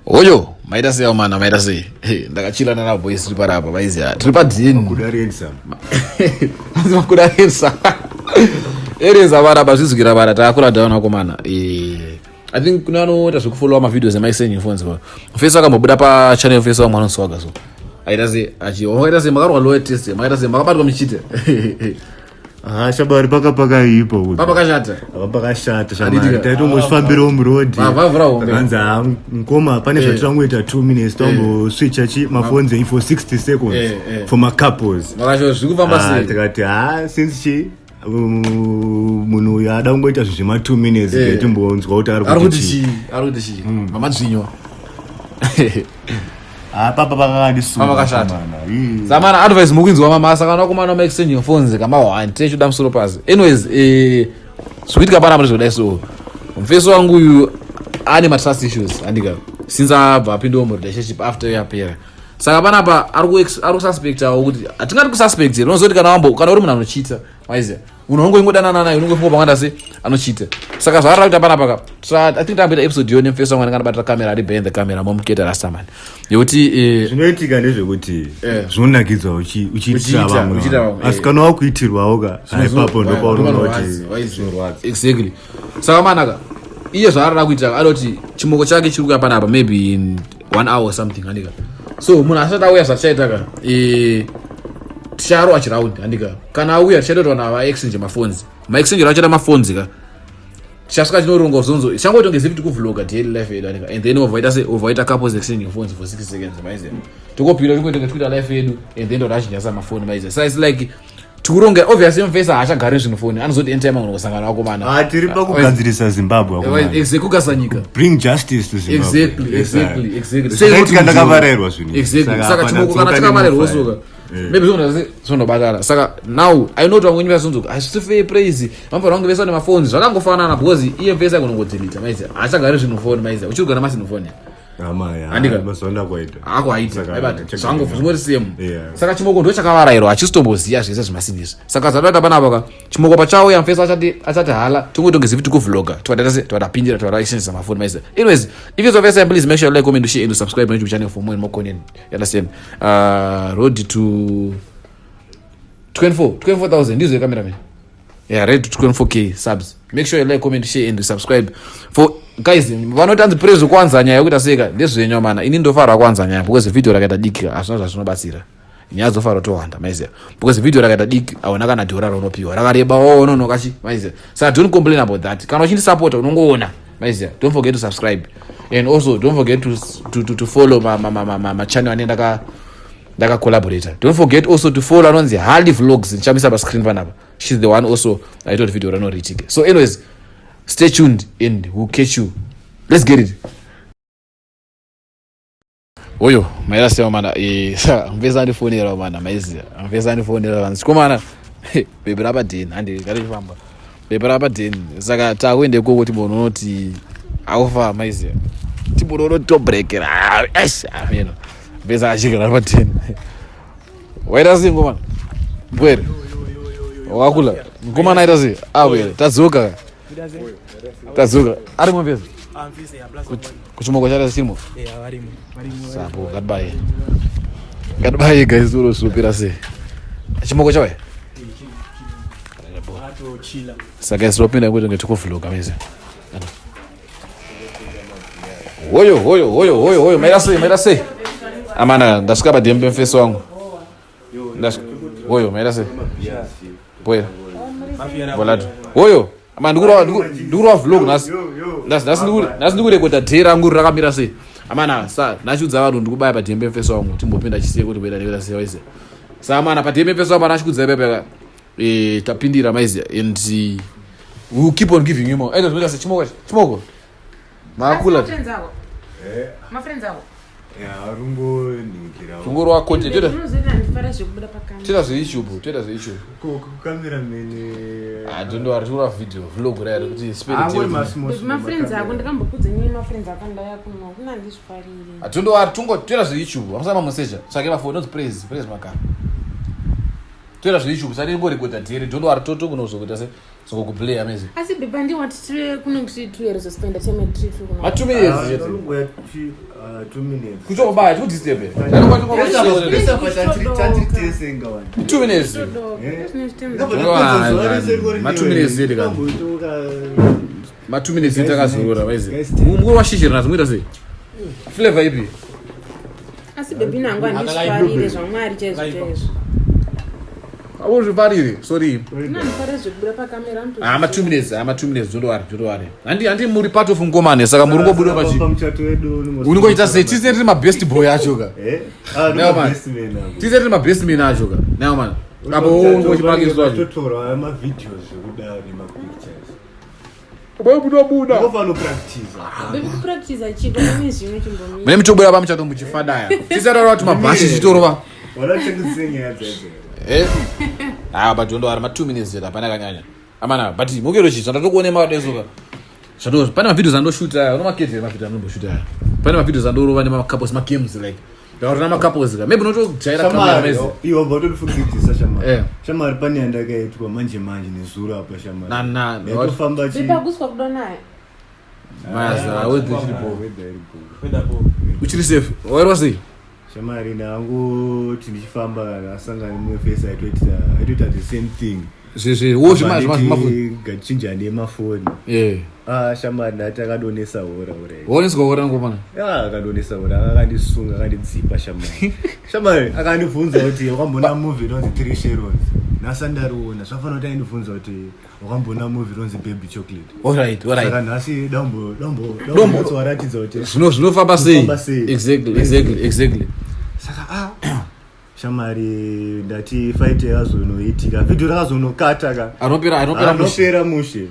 Oyo, maita sei amana, maita sei? Hey, ndakachila nana boys tiri parapa, vaiziya. Tiri pa din. Kuda ransom. Hanzi makuda ransom. Ereza varapa zvizwira vara takura down akomana. Eh, I think kuna anoita zvekufollowa mavideos emaiseni phones ba. Face akambobuda pa channel face wa mwana swaga so. Aita sei achi wakaita sei makarwa lower test, makaita sei makabatwa muchiita. Ah, shabari paka pakaipa kuti. Papa kashata. Apa pakashata Handitika. shamari. Taitombozvifambirawo muroad. Ah, vavhura hombe. Hanzi ah, mukoma pane zvatirangoita 2 minutes tomboswitcha chi maphones enyu for 60 seconds Eh, eh. for macouples. Makasho zviri kufamba Ah, sei? tikati ha since chi munhu uyu ada kungoita zvinhu zvema 2 minutes Eh. timbonzwa kuti ari Ari kuti kuti chii. chii? Ari kuti chii? Mamadzvinyo. Ah, papa pakakandisuma. Papa pakashata. Ii. Samana advice mukuinzwa mama saka vanakomana ma exchange phones kama one tichida musoro pasi. Anyways, eh zvikuitika pana mari zvodai so. Mfeso wangu uyu ane ma trust issues andika since abva apindawo mu relationship after yapera. Saka panapa ari ku ari kususpectawo kuti hatingati kususpect here unozoti kana wambo kana uri munhu anochita waiziya munhu wangoingodanana naye unongofunga pamwe ndasi anochita saka zvaari kuita panapa ka I think tamboita episode iyo nemfeso wangu anenge anabatira camera ari behind the camera momuketa rastaman yekuti eh, Zvinoitika ndezvekuti Eh. zvinonakidza uchiitira Uchiita, vamwe uchiita vanhu. vamwe, Asi eh. kana wakuitirwawo ka ipapo ndopaunoona kuti zvinorwadza. Exactly. Saka manaka iye zvaarada kuita anoti chimoko chake chiri kuya panapa maybe in one hour or something handika so munhu asati auya zvatichaita ka eh, ticharova chiraundi handika kana auya tichaita kuti vanhu ava exchange maphones maexchange achaita maphones ka tichasvika tinoronga zonzo tichangoita zivi tikuvloga daily life yedu handika and then ovaita se ovaita couples exchange phones for 60 seconds maiziya tokopira tingoita tikuita life yedu and then torachinjasa mafoni maiziya so it's like tikuronga obviously mfesa haachagari zvinhu foni anozoti anytime angona kusangana vakomana. Ah, tiri pakugadzirisa Zimbabwe akomana. Exactly, kugasa nyika. Bring justice to Zimbabwe. Exactly, Yes, exactly, sir. exactly. Zvakaitika ndakavarairwa zvinhu izvi. Exactly. Saka Saka hapana chimoko kana tsoka chakavarairwa nemufaya. soka. Maybe zvinobatana. Saka now I know kuti vamwe vasonzo hazvisi fair praise. Vanofanira kunge vese vane maphones zvakangofanana because iye mfesa agona kungodelete maiziya. Haachagari zvinhu phone maiziya. Uchiri kugara masino phone. Hama, ya, Andika. mazuva ano akwaita. Akwaita. Saka, Aibata. chakagara. Zvango zvingori same. Yeah. Saka chimoko ndo chakavarairwa hachisitomboziya zvese zvemasini izvi. Saka zvatoita panapa ka chimoko pachauya mfesa achati hala tingotonge zivi tikuvloga tikadaita se tikadapindira tikadaishandisa mafoni maiziya. Anyways, if it's your first time please make sure you like, comment, share and subscribe my YouTube channel for more and more content. You understand? Road to 24,000 ndizvo cameraman. Yeah, ready to 24K subs. Make sure you like, comment, share and subscribe. For guys, vanoti anzi praise kwanza nyaya yekuita seka ndezvenyu mana. Ini ndofara kwanza nyaya because video rakaita diki hazvina zvazvinobatsira. Nyaya dzofara towanda maiziya. Because video rakaita diki hauna kana dhora raunopiwa. Rakareba oh no no kachi maiziya. Saka don't complain about that. Kana uchindisupport unongoona maiziya. Don't forget to subscribe. And also don't forget to follow ma channel ane ndaka collaborator. Don't forget also to follow anonzi Harley Vlogs ndichamisa pa screen panapa. She's the one also I told video rano ritike. So anyways, stay tuned and we'll catch you. Let's get it. Oyo, maira sewa mana sa mvesa ndifonera mana maiziya. Mvesa ndifonera vanzi chikomana. Bebe rapa den handi kare chifamba. Bebe rapa den saka takuende ikoko tibono noti aufa maiziya. Tibono noti to breakera. Eish, ameno. Mvesa achigara pa den. Waita sei ngomana? Mbwere. Wakula. Ngomana aita sei? Awere. Tadzoka. Tadzoka. Ari mumvesa? Kuchimoko chaita chirimo? Sapo, goodbye. Goodbye guys, uro zvinopera sei? Chimoko chawaya? Saka isu topinda kuti ngetikuvloga mese. Hoyo, hoyo, hoyo, hoyo, hoyo. Maita sei, maita sei? Amana, ndasvika padembe mfeso wangu. Hoyo, maita sei? Boya. Bolato. Hoyo, ama ndikurova vlog nhasi. Nhasi ndikurekodha day rangu rakamira sei? Amana, sa nachiudza vanhu ndikubaya padembe mfeso wangu. Timbopinda chisiye kuti kuenda nekuita sei waise. Sa amana padembe mfeso wangu anachikudza pepe. Tapindira maiziya and we will keep on giving you more. Enda zvinoita sei chimoko chimoko. Makula. Mafriends avo. Ya, rungonhingira. Rungorwa content. Toita Unozoita ndifara zvekubuda pakamera. Toita zveYouTube, toita zveYouTube. Cameraman. Ah, don't worry, tora video vlog raya rekuti spend Angori time. masmall. Mafriends ako ndakambokudza nyaya mafriends ako ndaya kuno. Kuna ndizvifarire. Ah, don't worry, tungo toita zveYouTube. Amusama musecha. Tsvake mafoni, nonzi praise, praise makara. Toita zveyoutube sati ngorekodha dhiri don't worry toto kunozokuita se zokuplay amazing. Asi beba ndiwati tiri kuno kuti tuere zospenda time tiri tiri kuno. Ma 2 minutes chete. Unongoya 2 minutes. Kuchobaya tikudisturbe. Tatiri ngawani. 2 minutes. Ma 2 minutes chete kana. Ma 2 minutes takazorora vaizi. Mukuru washishira nazo muita sei? Flavor ipi? Asi bebi nangu handizvifarire zvamwari chaizvo chaizvo. Auzvifarire, sorry. Ndinandifarire zvekubuda pakamera. Ah, ma 2 minutes, ah ma 2 minutes, don't worry, don't worry. Handi handi muri part of ngomane saka muri ngobuda pachi. Pamuchato wedu Unongoita sei? Tise tiri ma best boy acho ka. Eh? Ah, Never mind. best man ako. Tise tiri ma best man acho ka. Now man. Apo ungochipakiswa acho. Totorwa ma videos zvekudaro nema pictures. Bobuda buda. Unofana kupractice. Bebi kupractice chiko mune zvimwe chimbomira. Mune michobuda pamuchato muchifadaya. Tise taura kuti mabhashi chitorova. Wala nyaya dzadzo. Eh. Ah, but don't worry, ma 2 minutes chete hapana kanyanya. Amana, but mukero chi zvandatokuone makadesoka. Zvato pane mavideos andoshuta, unomakete mavideo andomboshuta. Pane mavideos andorova nema couples, ma games like. Ndakarona ma couples ka. Maybe unotojaira camera Shamari, mezi. iwe wabva utotifungidzisa shamari. Eh. Shamari pane yandakaitwa manje manje nezuro apa shamari. Na na. Ndaitofamba chi. Bebi akuswa kuda naye. Maza, weather ichiri Ah, bho. weather iri bho. Uchiri safe. Wairwa sei? Shamari ndangoti ndichifamba ndasangana nemumwe face aitoita the same thing. Zvezve, wo zvima zvima zvima. Ngachinjane mafoni. Eh. Ah, shamari ndati akadonesa hora hora. Woneswa hora ngomana. Ya, akadonesa hora akandisunga akandidzipa shamari. Shamari akandibvunza kuti wakambona movie inonzi Three Sharons. Nhasi andariona zvafanira kuti aindibvunza kuti wakambona movie inonzi Baby Chocolate. All right, all right. Saka nhasi dambo dambo Dombo. dambo waratidza kuti Zvino zvinofamba sei? Zvinofamba sei. Exactly, exactly, exactly. saka ah shamari ndati fight yakazonoitika vhidhio rakazonokata ka Anopera anopera mushe. anopera mushe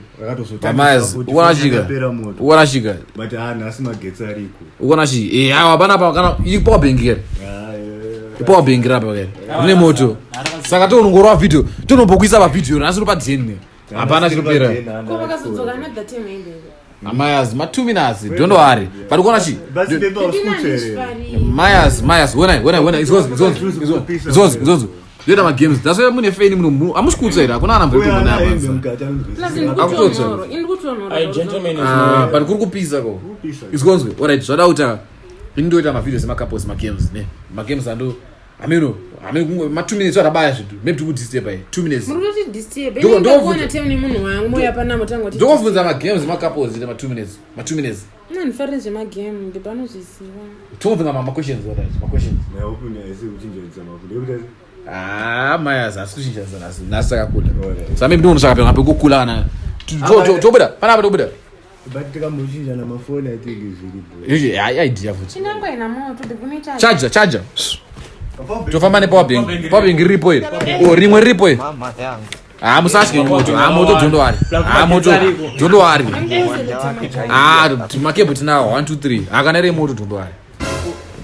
Pamazi, uona chika. rakatozopera moto Uona chika. but ah nhasi magetsi ariko Uona chi. Eh, awa panapa kana ipower bank here. Ah, eh, Ipower bank rapa kare. Rine moto. Saka tonongorwa video, tonombokuisa pa video nhasi ropa DNA. Hapana chinopera. Ko vakazodzoka another time here baby. Amayas, ma 2 minutes. Don't worry. But uona chi. Basi beba Bebi usikutsvere. nandizvifarire. Mayas, Mayas, wona, wona, wona, izvozvo, izvozvo, izvozvo, izvozvo, izvozvo. Ndoita magames. That's why mune feni muno. Hamusi kutsva here? Hakuna ana mvura Uya kumbona ana hembe apa. mukati Plus anonzwisisa. Akutotsva. ndikutonhoro. Indikutonhoro. Aye, gentleman is Ah, no- but kuri kupisa ko. Kupisa. Izvozvo. Alright, zvada kuti ini ndoita mavideos emacouples magames ne. Magames ando ameno, ameno ma 2 minutes arabaya zvinhu. Maybe tikudisturb here. 2 minutes. Muri kutoti disturb. Ndoko- Ini ndakuona ndokubvunza- time nemunhu wangu mouya panamo tanga kuti. Ndokubvunza magames emacouples ite ma 2 minutes. Ma 2 minutes. Nandifarire zvemagame bebi anozviziva. Tobvunza ma questions alright, ma questions. Naupinda isi kuchinjanisa mafuta. Yekuti Ah, mayas, asi kuchinjanisa nhasi. Nhasi takakula. Alright. Saka maybe ndinoona saka pekukula kana. Tobuda, panapa tobuda. but tikambochinjana mafoni I think zviripo. Izvi hayi idea futi. Chinangwa ina moto bebi unoita. Charger, charger. Tofamba nepower bank. Power bank riripo iri. Oh, rimwe riripo iri. Mama yangu. Ah, musatye moto. Ah, moto don't worry. Ah, moto don't worry. Ah, makebhu tinawo 1 2 3. Akana re moto don't worry.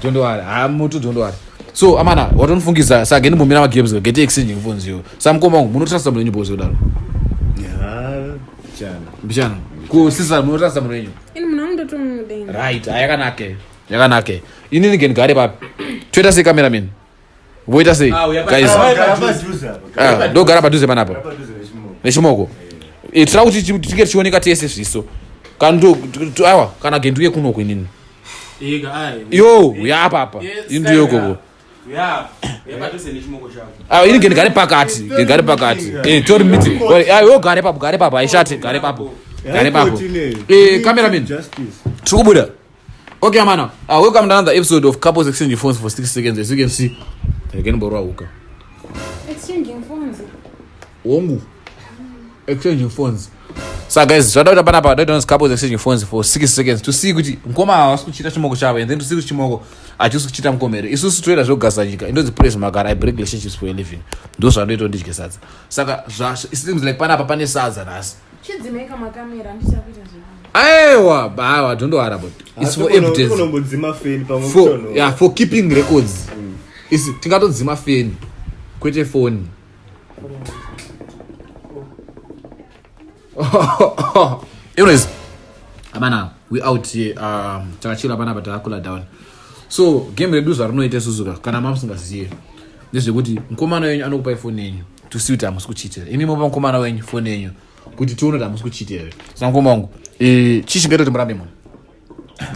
Don't worry. Ah, moto don't worry. So amana watonifungisa saka ndimbomira magames get exchanging phones yo. Samukoma wangu munotrasta munhu wenyu boss kudaro. Ya, chana. Mbichana. Ku sisa munotrasta munhu wenyu. Ini munhu wangu ndotomuda ini. Right, ah yakanake. Yakanake. Inini ngendigare papi. Toita sei cameraman? Voita sei? Ah, uya pa- Guys. Ah, Gara padhuze apa. Ah, ndogara padhuze panapa. Gara padhuze nechimoko. Nechimoko. Eh, tira kuti tinge tichioneka tese zviso. Kana ndo aiwa kana genduye kunoko inini. Ega, aye. Yo, uya apa apa. Yes, Ini ndiyo koko. Uya, uya padhuze nechimoko chako. Aiwa ini gendigare pakati, gendigare pakati. Eh, tori meeting. Aiwa yo gare papo, gare papo, aishate, gare papo. Gare papo. Eh, cameraman. Justice. Tiri kubuda. Okay, amana. Welcome to another episode of Couples Exchanging Phones for 60 Seconds. As you can see, again borrow huka. Exchanging phones. Wongu. Exchanging phones. So guys, zvada kuita panapa daita kunzi couples exchanging phones for 60 seconds to see kuti mukoma havasi kuchita chimoko chavo and then to see kuti chimoko hachisi kuchita mukoma here. Isusu toita zvekugasa nyika. Indonzi praise makara I break relationships for a living. Ndo zvandoita ndidye sadza. Saka it seems like panapa pane sadza nhasi. Chidzimaika makamera handichakuita zvinhu. Aiwa, aiwa, don't worry about it. It's for evidence. Unombodzima feni pamwe For, kutonhora. yeah, for keeping records. Isi tingatodzima feni kwete foni. Anyways, amana we out here takachila panapa takakula down. So game redu zvarinoita isusu ka kana mamusingaziye ndezvekuti mukomana wenyu anokupai foni yenyu. to see kuti hamusi kuchiitira. Imi mopa mukomana wenyu foni yenyu kuti tione kuti hamusi kuchiitira here. Saka mukoma wangu, chii chingaita kuti murambe munhu?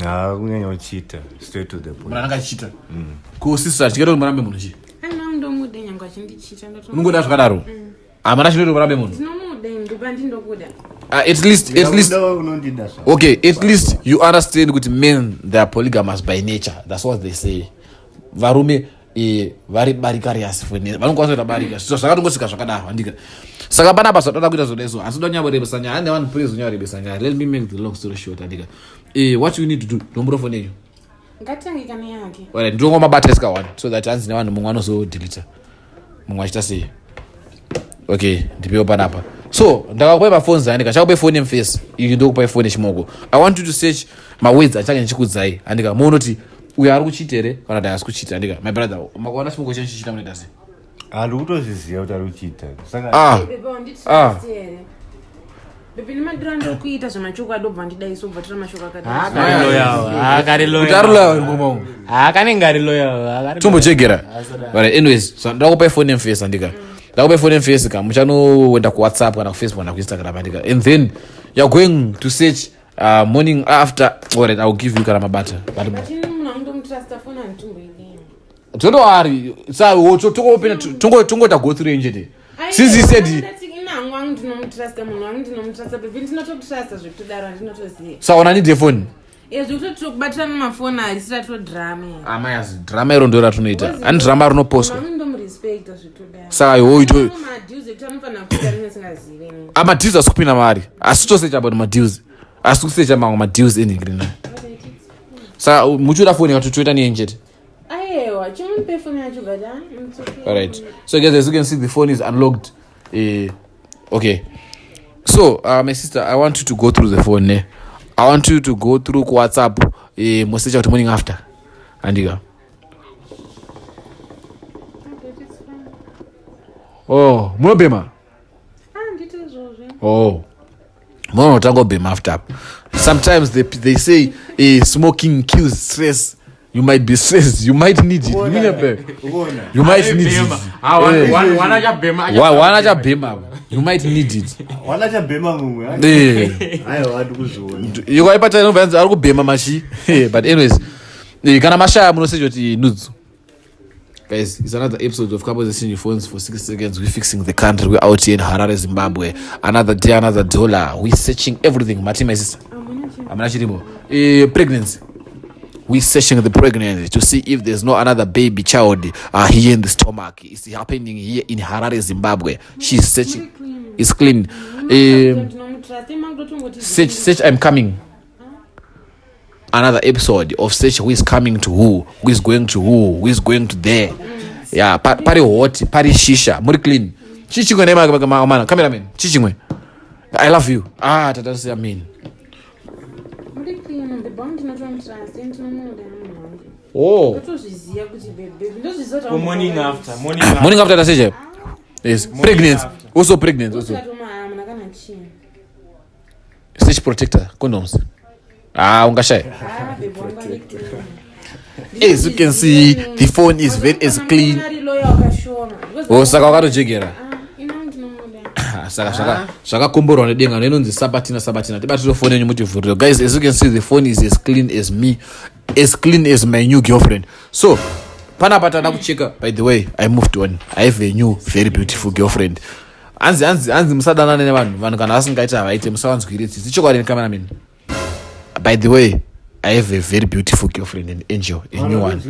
Ha, kunyanya uchiita straight to the point. Munhu anenge achichita. Ko sister, chingaita kuti murambe munhu chii? Aina, ndomuda nyange achindichita. Unongoda zvakadaro. Hamana chinoita kuti murambe munhu. Ndinomuda, ndopa ndindokuda. Ah, at least Ndikakuda, unondida zva. Okay, at least you understand kuti men, they are polygamous by nature. That's what they say. Varume vari barikarious for vanokwanisa kuita barika. So zvakatongosvika zvakadaro, handika? Saka panapa zvatoda kuita zvoda izvo, asi uda nyamborebesa nyaya ane vanhu praise unyarebesa nyaya. Let me make the long story short, handika? What you need to do, nomboro foni yenyu. Ngatange kana yake. Alright, ndinongomabata esika one so that hanzi nevanhu mumwe anozodelita, mumwe achiita sei. Okay, ndipewo panapa. So ndakakupai maphones, andika? Chakupai foni yemufesi iyi, ndokupai foni yechimoko. I want you to search mawords achange ndichikudzai, andika? Muone kuti uyo ari kuchita here kana kuti haasi kuchita, andika? My brother, makaona chimoko chenyu chichita, munoita sei? Handi kutozviziva kuti ari kuchiita, saka Ah. Bebe, wanditrust here, bebe? Nemadiro andiri kuita zvemachokwadi, obva ndidai so, ubva tora mashoko akadai. Akari Kuti ari loyal, mukoma wangu? Kanenge ari loyal. Tombochegera. Alright, anyways, so ndakupai foni yemufesi, andika? Ndakupai foni yemufesi ka, muchanoenda kuWhatsApp kana kuFacebook kana kuInstagram, andika? And then you're going to search morning after. Alright, I'll give you kana mabata, but But ini munhu anondomutrusta, foni handitomboidini. Don't worry, sa tongoita go through enjete since he said Inangu wangu ndinomutrasta, munhu wangu ndinomutrasta, bebe, ndinototrasta zvekutodaro, handinotoziva. Saona need foni. Zvekutoti tokubatirana mafoni harisi ratodrama. Amayas, drama iro ndo ratinoita ani, drama rinoposwa. Wangu ndomurespecta zvekutodaro. Saka iwoito Madeals ekuti anofanira kuita rinesingazivi ini. Amadeals asi kupinda mari, asi tosecha about madeals, asi kusecha mamwe madeals enhingi. Saka muchiuda foni yakatotoita niyenjete. Aiwa, chimupe foni yacho, but ah, it's okay. All right. So guys, as you can see, the phone is unlocked. Okay. So, my sister, I want you to go through the phone. Eh? I want you to go through WhatsApp. Musearch out morning after. Andika. Okay, it's fine. Oh, munobhema? Ah, nditi izvozvo. Oh. Munotanga kubhema after. Sometimes they say smoking kills stress. You might be stressed. You might need it. Uona. You might need it. Wana chabhema. Wana chabhema. You might need it. Wana chabhema mumwe. Aiwa, andi kuzviona. Ikaipata inobva yanzi ari kubhema machi. But anyways, kana mashaya munosecha kuti nudes. Guys, it's another episode of Couples Exchange Phones for 6 Seconds. We're fixing the country. We're out here in Harare, Zimbabwe. Another day, another dollar. We're searching everything. Mati, my sister. Hamuna chinhu. Hamuna chirimo. Pregnancy. We're searching the pregnancy to see if there's no another baby child here in the stomach. It's happening here in Harare, Zimbabwe. She's searching. Clean. It's clean. Ndinomutrust, imakutotongoti. Search, I'm coming. Another episode of search who is coming to who, who is going to who, who is going to there. Yeah, pari hot, pari shisha, muri clean. Chichimwe nema cameraman, chichimwe. I love you. Ah, tata mean. Muri clean, bebe wangu, ndinotomutrust, ndinomuda munhu wangu. Oh. Ndotozviziva kuti bebe, ndozviziva kuti Morning after, morning after. Morning after taseche. Yes, Morning pregnant. after. Also pregnant also. Hamuna kana chinhu. Search protector, condoms. Ah, ungashaya. Ah, bebe wangu ari clean. As you can see, the phone is very as clean. Ari loyal akashoma. Oh, saka wakatojegera. Ah, ino ndinomuda. Ah, saka zvakakomborwa nedenga inonzi sabatina sabatina. Tibatire foni yenyu mutivhurire. Guys, as you can see, the phone is as clean as me, as clean as my new girlfriend. So panapa tada kucheka. By the way, I moved on. I have a new very beautiful girlfriend. Hanzi musadanane nevanhu, vanhu kana vasingaiti havaite, musavanzwire tsitsi. Chokwadi, cameraman. By the way, I have a very beautiful girlfriend, an angel, a new one.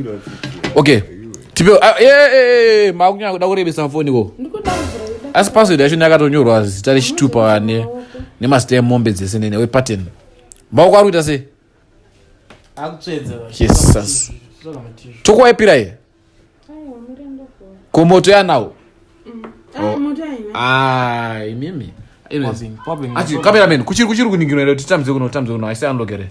Okay, tipe makunyanya kuda kurebesa foni ko. Ndikuda kuvhura. Asi password yacho yakatonyorwa zita rechitupa nemazita emombe dzese nene wepattern. Maoko ari kuita sei? Akutsvedza. Jesus. Tokuwaipira iye. Aiwa, muri ndovhura. Komoto yanawo. Ah, moto haina. Ah, imimi. Anyways. Popping, popping. Achi cameraman, kuchiri kuningirwa here? Kuti tambidze kuno, tambidze kuno, aisi unlock here?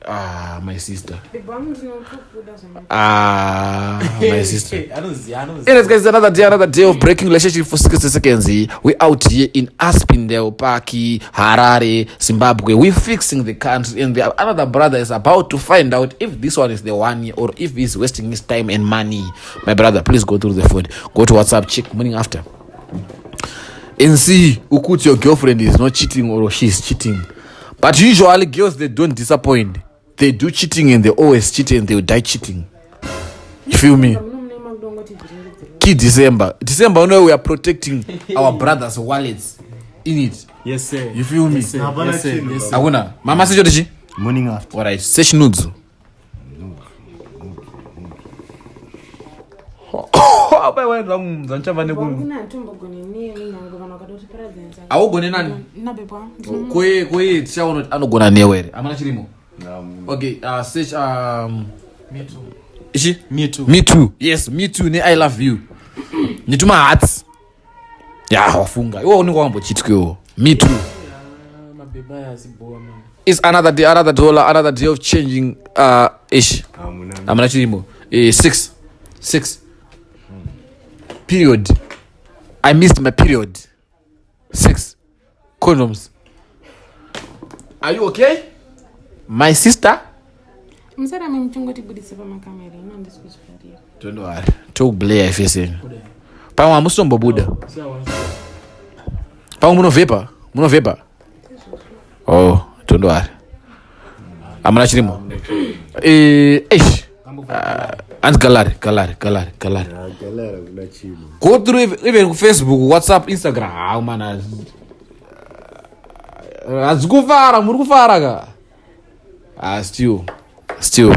Ah, my sister. Bebe wangu ndinotokuda zvama. Ah, my sister. Anoziva, anoziva. Anyways, guys, it's another day of breaking relationship for 60 seconds. We out here in Aspindale Park, Harare, Zimbabwe. We fixing the country, and the another brother is about to find out if this one is the one or if he's wasting his time and money. My brother, please go through the phone. Go to WhatsApp, check morning after. And see ukuthi your girlfriend is not cheating or she's cheating. But usually girls, they don't disappoint. They do cheating and they always cheat and they will die cheating. You feel me? Muno mune makudongoti bhiringidzi. Key December. December, you know, we are protecting our brothers' wallets in it. Yes, sir. You feel me? Yes, sir. Hapana Yes, sir. chinhu, Yes, sir. Hakuna. Mama secho tichi? Morning after. All right. Search nudes. Wangu natombogone newe nyange vanhu vakada kutiparadzanisa. Haugone nani? Na bebe wangu. ndinomu- Kwe kwe tichaona kuti anogona newe here. Amana chirimo. Okay, search Me too. ichi? Me too. Me too. Yes, me too ne I love you. Nituma hearts. Ya, wafunga. Iwe unenge wambochitwewo. Me too. Ah, mabebe aya asiboa, man. It's another day, another dollar, another day of changing ish. Hamuna. Amana chirimo. 6. 6. Period. I missed my period. 6. Condoms. Are you okay? My sister? Musarame muchingotibudisa pamakamera ino handisi kuzvifarira. Don't worry. Tokubleya ifesi yenyu. Pamwe hamusombobuda. Pamwe munovhepa. Munovhepa. Oh, don't worry. Amana chirimo. Eish. Anzi gallery, gallery, gallery, gallery. Galera kuna chinhu. Go through even Facebook, WhatsApp, Instagram. Hawu mana. Hadzi kufara, muri kufara ka. Ah, still. Still.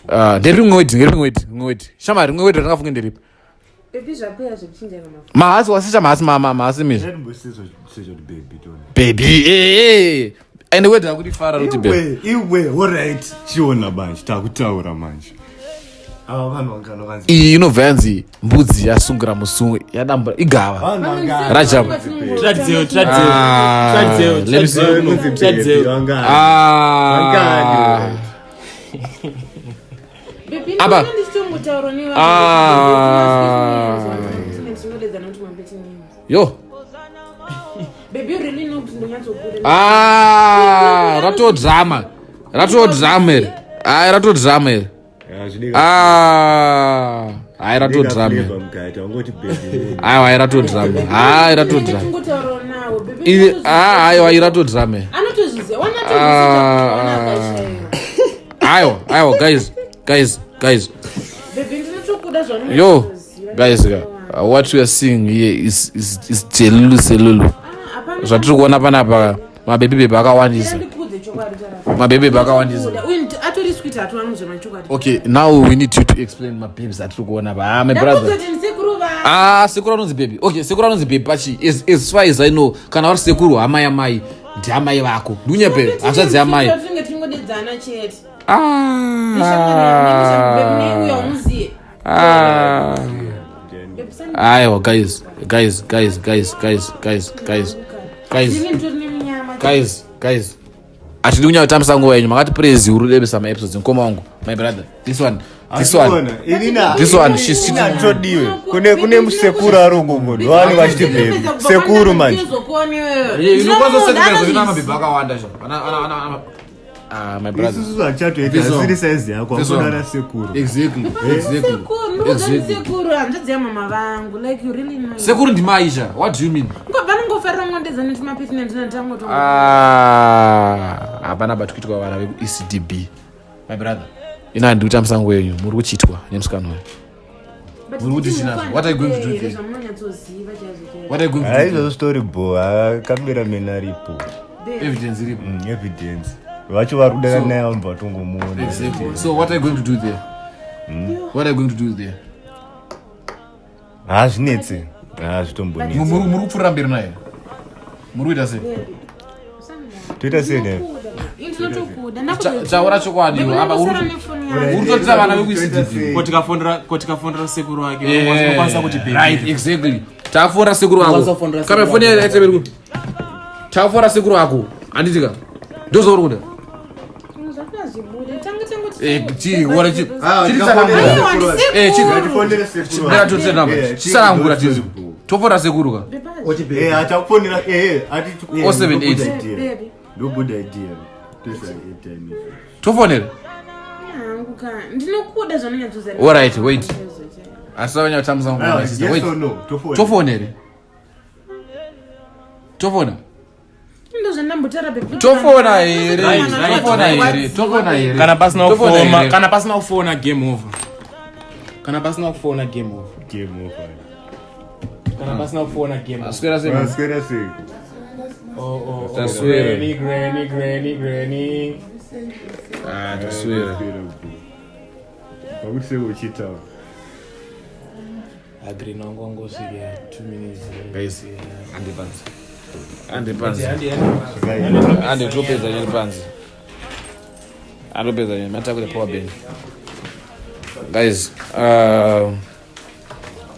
Ah, nderipi rimwe wedi, nderipi rimwe wedi, rimwe wedi. Shamari, rimwe wedi randingafunge nderipi. Bebe zvakuya zvekuchinja kamafu. Mahasi wasicha mahasi mama, mahasi mizvi. Ndatimbosizwa secho kuti baby tone. Baby, eh eh. Ende wedi akuti fara kuti baby. Iwe, iwe, alright. Chiona manje, takutaura manje. Ava vanhu vangano vanzi. Iyi inobva yanzi mbudzi yasungira musungu yadambura igava. Vanhu vangano. Rajab. Tiratidzewo, tiratidzewo. Ah, Tiratidzewo, let me see. tiratidzewo. Vanonzi baby Tiratidzewo. vangani. Ah. Vangani. Bebe Apa. ndinenge ndichitongotaura nevanhu. Ah. Tinodedzana kuti mapeti names. Yo. Baby, you really know kuti ndinonyatsokuda. Ah, rato drama. Rato drama iri. Hayi rato drama iri. Ah, hayi rato drama. iri. mukati wangoti baby. Aiwa hayi rato drama. Hayi rato drama. Ndingotaura nawo. Baby, Iri ah aiwa iri rato drama. iri. anotozviziva. Ah. Wanatozviziva. Aiwa, aiwa guys, guys, guys. Baby, ndinotokuda Yo, zvaunonyatsoziva. guys, what we are seeing here is delulu selulu. Ah, hapana. Zvatiri kuona panapa mabebi bebi akawandisa. Ndikudze chokwadi chara. Mabebi bebi akawandisa. Uyu atori sweet hatu anozve machokwadi. Okay, now we need you to explain mababes atiri kuona pa. Ah, my brother. Ndakudza kuti ndisekuru vangu. Ah, sekuru anonzi baby. Okay, sekuru anonzi baby pachi. As far as I know, kana vari sekuru hama yamai, ndiamai vako. Ndunyepe, hanzvadzi yamai. Tinenge tingodedzana chete. Nishamwari Ah. unoziye. Ah. Baby, sani- Aiwa, guys, guys, guys, guys, guys, guys, guys. Guys, Ndini nditori nemunyama. guys, guys. Hatidi kunyanya kutambisa nguva yenyu. Makati praise uri debesa maepisodes mukoma wangu. My brother. This one. This one. This one, she's cheating. Atodiwe. Kune musekuru arongo munhu. Vanhu vachiti baby. Sekuru manje. Ah, my brother. Isusu hatichatoita This one. asiri size yako This one. akudana sekuru. Exactly. Exactly. Exactly. Sekuru hanzvadzi yamama vangu like you really know. Sekuru ndimaisha. What do you mean? Vanongofarira ngondedza netumapeti nendinanditangoto. Ah, hapana but kuitwa vana veku-ecdb my brother ina handiri kutambisa nguva yenyu muri kuchitwa nemusikana uyu Muri kuti chinazvo. What are you going to do there? Zvamunonyatsoziva chaizvo chaizvo. What are you going to do Hai there? izvozvo story bo. Cameraman aripo. Evidence iripo. Evidence. Vacho vari kudana naye vanobva vatongomuona. Exactly. So what are you going to do there? What are you going to do there? Hazvinetse. Hazvitombonetsi. Muri kupfuurira mberi naye? Muri kuita sei? Toita sei naye? Ndinotokuda. Taura chokwadi iwe. Apa uri kutotira vana veku-ecdb. Ko tikafonera sekuru wake unokwanisa kuti baby. Right, exactly. Tafora sekuru Unokwanisa ako. kufonera Kana sekuru foni wako. yaita beri. Tafora sekuru ako. Handitika. Ndozvauri kuda. Tanga tangoti Eh, chi wora chi Ah, chiri tikafonera tsanangura. sekuru. Eh, chi- Ngatifonere sekuru. Mira totse namba. Eh, Chisanangura chi- chizi. Tofora sekuru ka. Eh, achakufonera eh, ati 078. Baby. ndo good idea toisa airtime Tofonera. Hangu ka ndinokuda zvanonyatsoziva. Alright, wait. Asi vanya kutambisa nguva Ah, my sister. yes Wait. or no tofona Tofonere. Tofona. Ndo zvandambotaura baby. Tofona here. Right, right, Tofona right. here. Tofona here. Kana pasina Tofona kufoma, here. kana pasina kufona game over. Kana pasina kufona game over. Game over. Kana pasina kufona game over. Aswera sei? Aswera sei? Oh, oh, oh. Taswera. Granny, granny, granny, granny. Ah, taswera. Aswera bro. Pakuti sei uchitaura. Agree wangu wangosvika 2 minutes. Guys, hande panzi. Hande panzi. Handi, handi. Hande topedza nyaya panzi. Atopedza nyaya matakure power bank. Guys,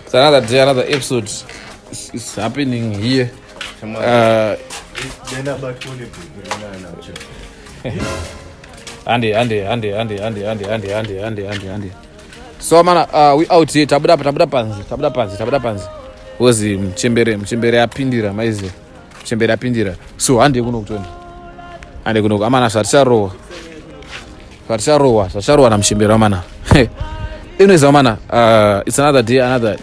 it's another day, another episode is happening here. Then abatwa nebhebhi rana Hande, hande, hande, hande, hande, hande, hande, hande, hande, hande, hande. So mana, we out here. Tabuda tabuda panzi, tabuda panzi, tabuda panzi. Because mchembere, mchembere apindira maize. Mchembere apindira. So hande kuno kutoni. Hande kuno amana zvaticharowa. Zvaticharowa, zvaticharowa namuchembere amana. Anyways amana, it's another day, another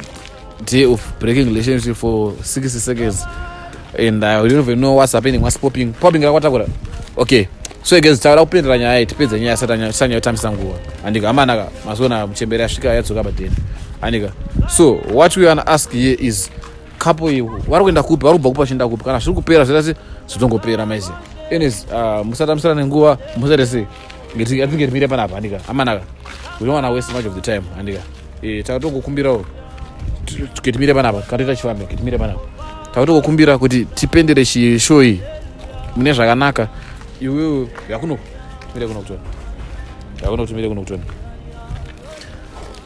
day of breaking relationship for 60 seconds. And I don't even know what's happening, what's popping. Popping rakwatakura. Okay. So guys, taura kupindira nyaya iyi tipedze nyaya sati yatambisa nguva. Andika amanaka mazoona muchembere asvika yadzoka padeni. Andika. So what we wanna ask here is couple iyi vari kuenda kupi vari kubva kupi vachienda kupi kana zviri kupera zvoita se zvotongopera maizi. Anyways, musatambisana nenguva musate sei. Ngatinge timire panapa andika. Amanaka. We don't wanna waste much of the time andika. Eh takatongokumbirawo ketimire panapa katoita chifambe ketimire panapa takutokukumbira kuti tipendere chishow iyi mune zvakanaka iwewe yakuno tumire kuno kutoni yakuno tumire kuno kutoni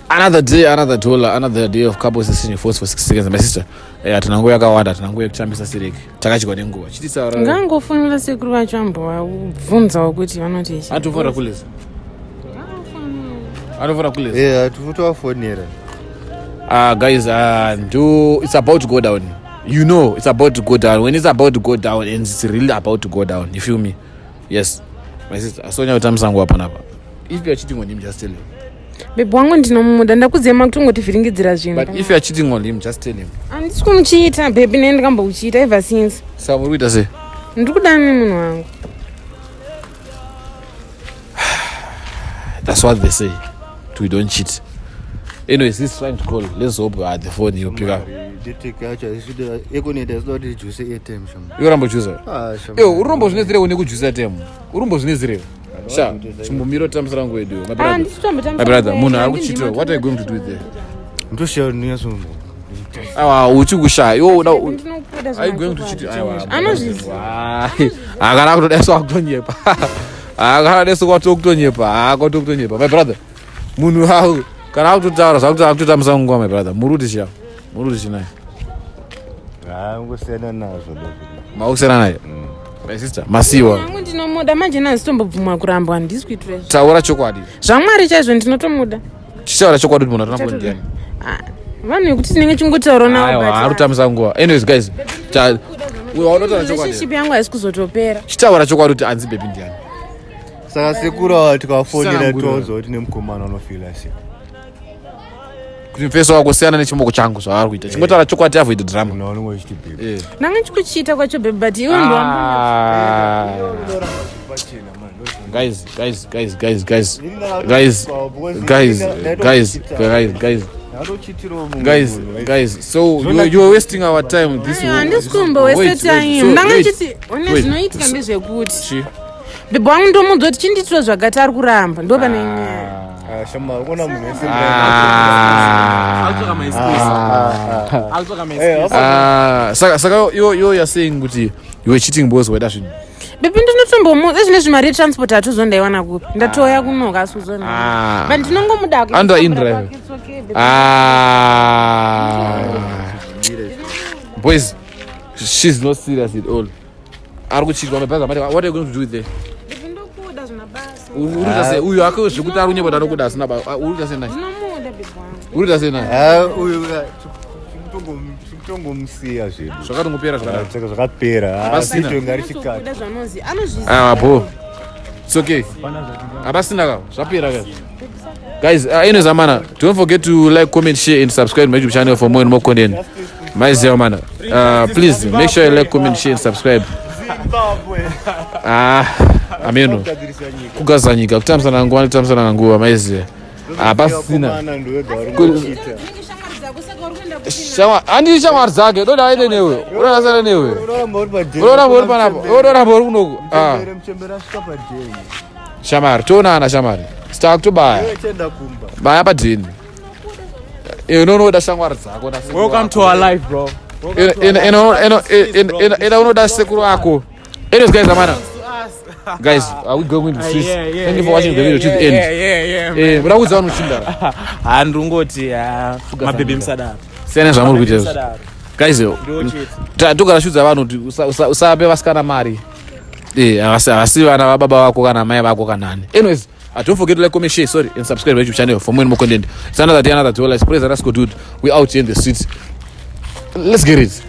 another day, another dollar, another day of couples exchanging phones for 60 seconds. My sister, hatina nguva yakawanda, hatina nguva yekutambisa sireki takachikwa nenguva chitisaura Ngangofonera sekuru vacho ambovabvunzawo kuti vanoti ichi. anofora kuleza anofora kuleza. Eh, tikutovafonera. Guys, do it's about to go down. You know, it's about to go down. When it's about to go down, and it's really about to go down. You feel me? Yes, my sister. Asonya kutambisa nguva panapa. If you are cheating on him, just tell him. Baby wangu ndinomuda ndakudzema kutongotivhiringidzira zvinhu. But if you are cheating on him, just tell him. Handisi kumuchiita baby naye ndikambokuchiita ever since. Saka muri kuita sei? Ndiri kudana nemunhu wangu. That's what they say. We don't cheat. Anyways, he's trying to call. Let's hope the phone he'll pick up. Network yacho haisikuda econet haisikuda kuti tijuise airtime shama. Iwe rambo juicer. Ah, shama. Iwe urombo zvinetsireko nekujuicer airtime. Urombo zvinetsireko. Sha, chimbomiro tambisira nguva yedu. My brother. Handisi kutombotambisa My brother, nguva munhu yedu, ari kuchitira. handindima What are you going to do there? Ndoshaura ndinyatsombo. Aiwa, uchi kushaya. Iwe uda Baby, ndinokuda Are you going to zvemachokwadi cheat? Aiwa. chaizvo. Anozviziva. Akana kutodaiso akutonyepa. Akana daiso kwatokutonyepa. Akatokutonyepa. My brother. Munhu hawo kana akutotaura zvakuti akutotambisa nguva my brother. Muri kuti chiya. Muri kuti chinai. Ah, ngosiyana nazvo ndozvo. Makusiyana naye. My sister, masiwa. Wangu ndinomuda manje nazitombobvumwa kurambwa handisi kuitira izvo. Taura chokwadi. Zvamwari chaizvo ndinotomuda. Chichaura chokwadi kuti munhu atona ndiani. Ah, vanhu vekuti tinenge chingotaura navo Aiwa, but, ari kutambisa nguva. Anyways guys, uyo unotaura chokwadi. relationship yangu haisi kuzotopera. Chitaura chokwadi kuti anzi baby ndiani. Saka sekuru ava tikafonera Tsanangurira. toudza kuti nemukomana unofila sei. Kuti mufeso wako siyana nechimoko changu zvaari kuita. Chingotaura chokwadi avoid drama. Munhu waunenge uchiti baby. Eh. Ndanga ndichikuchiita kwacho baby but iwe ndiwambo. Ah. Guys, guys, guys, guys, guys. Guys, guys, guys, guys, guys, Ndatochitirawo mumwe guys, munhu, guys. So you are wasting our time. This Handisi wait, kumboweste wait, time. so, Ndanga wait. ndichiti one wait. zvinoitika ndezvekuti Chi? baby wangu ndomudza kuti chindiitiro zvakati ari kuramba ndo pane nyaya. Ah, shama, unoona munhu wese Ah. Akutsvaka ma excuse. Akutsvaka ma excuse. Ah, saka you are saying kuti you were cheating because waida zvinhu. Baby ndinotombomuudza ezvinezvi mari yetransport hatozondaiwana kupi ndatouya kunoka asi uzonda. Ah. But ndinongomuda Under in drive. Ah. Boys, she's not serious at all. Ari kuchitwa my brother, what are you going to do with there? Ndokuda zvina basa. Urikuita sei uyu ake zvekuti ari kunyepa anokuda asina ba urikuita sei naye? Ndinomuda bhebhi wangu. Urikuita sei naye? Ah, uyu tikutongomusiya zvedu. Zvakatongopera zvakadaro. Saka zvakapera. Pasina. Video ngarichikati. Kuda zvanozi anozviziva. Ah, bo. It's okay. Hapasina ka zvapera ka. Guys, anyways amana, don't forget to like, comment, share and subscribe to my YouTube channel for more and more content. Maiziva mana. Please make sure you like, comment, share and subscribe. Zimbabwe. Ah, ameno. Kugadzirisa nyika. Kugadzira nyika, kutambisana nguva nekutambisana nguva maiziva. Hapasina. Vakomana ndiwega vari kuita. Unenge shamwari dzako saka uri kuenda kupi naye? Shamwa, handi shamwari dzake, doda aende newe. Unoda asane newe. Unoramba uri padheni. Unoramba uri panapa. Unoramba uri kunoku. Ah, Mchembere, mchembere asvika padheni. shamwari, toonana shamwari. Stakutobaya. Iwe chienda kumba. Baya padheni. Iwe unoda shamwari dzako na sekuru Welcome vako. to our life, bro. Ena unoda sekuru ako. Anyways guys, amana. Guys, are we going to the streets? Yeah, yeah, Thank you for watching the video to the end. Yeah. Eh, muda kuudza vanhu uchindara. Handingoti mabhebhi musadaro. Siyana zvamuri kuita izvi. Musadaro. Guys, Ndiwo chete. togara shudza vanhu kuti usape vasikana mari. Eh, havasi vana vababa vako kana mai vako kana ani. Anyways, don't forget to like, comment, share, sorry, and subscribe to my YouTube channel for more and more content. It's another day, another dollar. It's Praise Rasco dude. We out here in the streets. Let's get it.